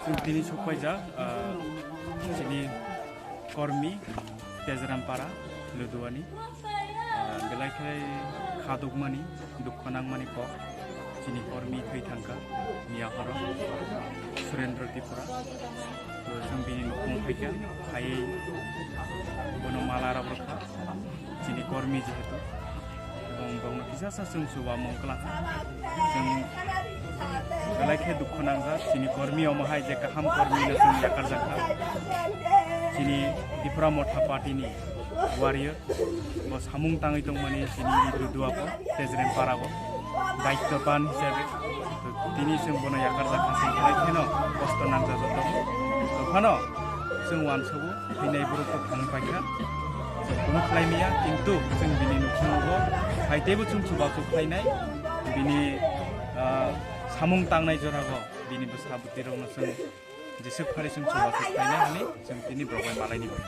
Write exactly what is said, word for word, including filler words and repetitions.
Chwng tini sokpaijak, ah, chini kormi Tejrampara Luduani, ah, belai khe khadukmani, dukho nangmani kok chini kormi thwi thangkha miya horo Surendra Tripura. To chwng bini nukhung phaikha, phaiwi bono mala rok rwkha. Chini kormi jehetu, ebong bongno kisa sa chwng chuba mung kwlangkha. Chwng belai khe dukho nangjak, chini kormi omo hai je kaham kormi no chwng yakarjakha. Chini Tipra Motha Party ni warrior, bo samung tangwi tongmani chini Idru Duapo, Tejrem Parao, daityo pan hisabe. To tini chwng bono yakarjakha, chwng belai kheno kosto nangjak joto. To phano chwng uansugo, thwinai borok to thang paikha. Chwng kunu khlai maya, kintu chwng bini nukhungo hai teibo chwng chubachu khlainai. Bini, ah, samung tangnai jorago bini bwsa bwtwirokno chwng jeswk phari chwng chubachu khlainai hwnwi chwng tini borok bai malaini bai.